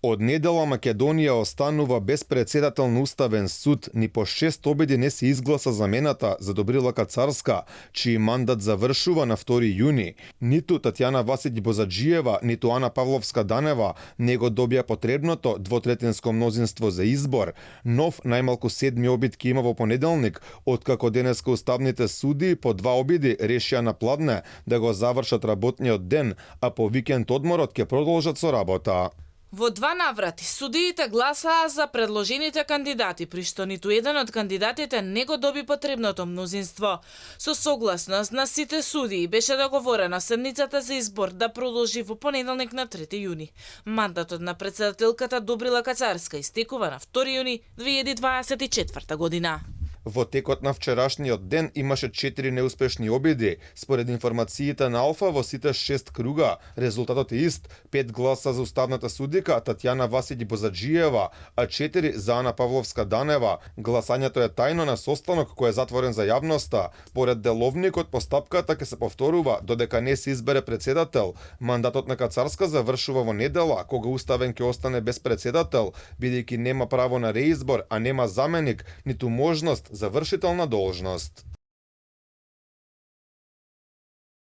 Од недела Македонија останува без председател на Уставен суд, ни по 6 обиди не се изгласа замената за Добрила Кацарска, чиј мандат завршува на 2 јуни. Ниту Татјана Васиќ Бозаџиева, ниту Ана Павловска Данева не го добија потребното двотретинско мнозинство за избор. Нов најмалку 7 обид ке има во понеделник, откако денеска уставните суди по 2 обиди решија на пладне да го завршат работниот ден, а по викенд одморот ќе продолжат со работа. Во 2 наврати судиите гласаа за предложените кандидати, при што ниту еден од кандидатите не го доби потребното мнозинство. Со согласност на сите судии беше договорено седницата за избор да продолжи во понеделник на 3 јуни. Мандатот на председателката Добрила Кацарска истекува на 2 јуни 2024 година. Во текот на вчерашниот ден имаше 4 неуспешни обиди. Според информациите на Алфа во сите 6 круга, резултатот е ист: 5 гласа за уставната судика Татјана Васиќ Бозаџиева, а 4 за Ана Павловска Данева. Гласањето е тајно на состанок кој е затворен за јавноста. Според деловникот, постапката ќе се повторува додека не се избере председател. Мандатот на Кацарска завршува во недела, кога Уставен ќе остане без председател, бидејќи нема право на реизбор, а нема заменик, ниту можност за вршител на должност.